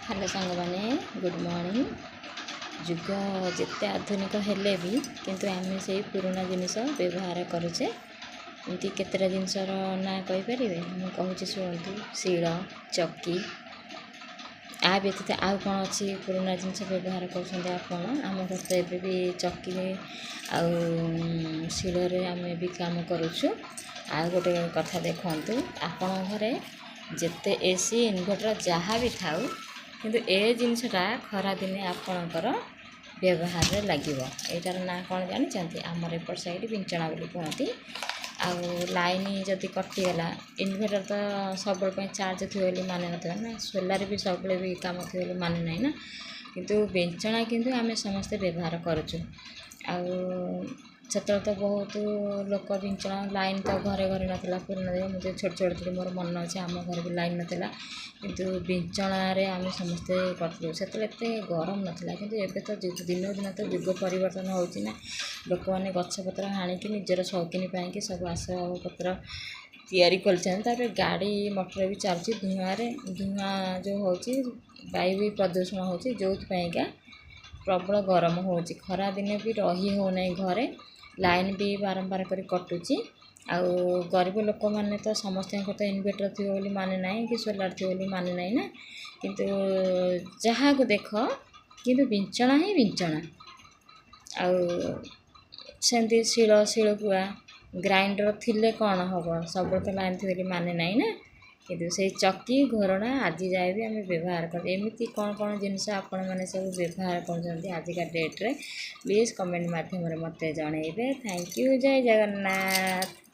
Hello ସାଙ୍ଗମାନେ, good morning. ଯୁଗ ଯେତେ ଆଧୁନିକ ହେଲେ ବି କିନ୍ତୁ ଆମେ ସେଇ ପୁରୁଣା ଜିନିଷ ବ୍ୟବହାର କରୁଛେ। ଏମିତି କେତେଟା ଜିନିଷର ନାଁ କହିପାରିବେ? ମୁଁ କହୁଛି ଶୁଣନ୍ତୁ। ଶିଳ, ଚକି, ଆ ବ୍ୟତୀତ ଆଉ କ'ଣ ଅଛି ପୁରୁଣା ଜିନିଷ ବ୍ୟବହାର କରୁଛନ୍ତି ଆପଣ? ଆମ ଘରେ ତ ଏବେ ବି ଚକି ଆଉ ଶିଳରେ ଆମେ ବି କାମ କରୁଛୁ। ଆଉ ଗୋଟେ କଥା ଦେଖନ୍ତୁ, ଆପଣଙ୍କ ଘରେ ଯେତେ ଏସି, ଇନଭର୍ଟର୍ ଯାହା ବି ଥାଉ, କିନ୍ତୁ ଏ ଜିନିଷଟା ଖରାଦିନେ ଆପଣଙ୍କର ବ୍ୟବହାରରେ ଲାଗିବ। ଏଇଟାର ନାଁ କ'ଣ ଜାଣିଛନ୍ତି? ଆମର ଏପଟ ସାଇଡ଼୍ ବିଞ୍ଚଣା ବୋଲି କୁହନ୍ତି। ଆଉ ଲାଇନ୍ ଯଦି କଟିଗଲା, ଇନଭର୍ଟର୍ ତ ସବୁବେଳେ ପାଇଁ ଚାର୍ଜ ଥିବ ବୋଲି ମାନେ ନଥିବ ନା, ସୋଲାର୍ ବି ସବୁବେଳେ ବି କାମ ଥିବ ବୋଲି ମାନେ ନାହିଁ ନା। କିନ୍ତୁ ବିଞ୍ଚଣା କିନ୍ତୁ ଆମେ ସମସ୍ତେ ବ୍ୟବହାର କରୁଛୁ। ଆଉ ସେତେବେଳେ ତ ବହୁତ ଲୋକ ବିଞ୍ଚଣା, ଲାଇନ୍ ତ ଘରେ ଘରେ ନଥିଲା ପୁରୁଣା। ମୁଁ ଯେତେ ଛୋଟ ଛୋଟ ଥିଲି, ମୋର ମନେ ଅଛି, ଆମ ଘରେ ବି ଲାଇନ୍ ନଥିଲା, କିନ୍ତୁ ବିଞ୍ଚଣାରେ ଆମେ ସମସ୍ତେ କରୁଥିଲୁ। ସେତେବେଳେ ଏତେ ଗରମ ନଥିଲା, କିନ୍ତୁ ଏବେ ତ ଦିନକୁ ଦିନ ତ ଯୁଗ ପରିବର୍ତ୍ତନ ହେଉଛି ନା। ଲୋକମାନେ ଗଛପତ୍ର ହାଣିକି ନିଜର ସୌକିନ ପାଇଁକି ସବୁ ଆସବାବପତ୍ର ତିଆରି କରିଛନ୍ତି। ତାପରେ ଗାଡ଼ି ମଟର ବି ଚାଲୁଛି, ଧୂଆଁରେ ଧୂଆଁ ଯେଉଁ ହେଉଛି, ବାୟୁ ବି ପ୍ରଦୂଷଣ ହେଉଛି, ଯେଉଁଥିପାଇଁକା ପ୍ରବଳ ଗରମ ହେଉଛି। ଖରାଦିନେ ବି ରହି ହେଉନାହିଁ ଘରେ, ଲାଇନ୍ ବି ବାରମ୍ବାର କରି କଟୁଛି। ଆଉ ଗରିବ ଲୋକମାନେ ତ, ସମସ୍ତଙ୍କର ତ ଇନଭର୍ଟର୍ ଥିବ ବୋଲି ମାନେ ନାହିଁ କି ସୋଲାର୍ ଥିବ ବୋଲି ମାନେ ନାହିଁ ନା। କିନ୍ତୁ ଯାହାକୁ ଦେଖ, କିନ୍ତୁ ବିଞ୍ଚଣା ହିଁ ବିଞ୍ଚଣା। ଆଉ ସେମିତି ଶିଳ, ଶିଳପୁଆ, ଗ୍ରାଇଣ୍ଡର୍ ଥିଲେ କ'ଣ ହେବ? ସବୁବେଳେ ତ ଲାଇନ୍ ଥିବ ବୋଲି ମାନେ ନାହିଁ ନା। କିନ୍ତୁ ସେଇ ଚକି ଘୋରଣା ଆଜି ଯାଏ ବି ଆମେ ବ୍ୟବହାର କରୁ। ଏମିତି କ'ଣ କ'ଣ ଜିନିଷ ଆପଣମାନେ ସବୁ ବ୍ୟବହାର କରୁଛନ୍ତି ଆଜିକା ଡେଟ୍ରେ? ପ୍ଲିଜ୍ କମେଣ୍ଟ ମାଧ୍ୟମରେ ମୋତେ ଜଣେଇବେ। Thank you. Jay Jagannath.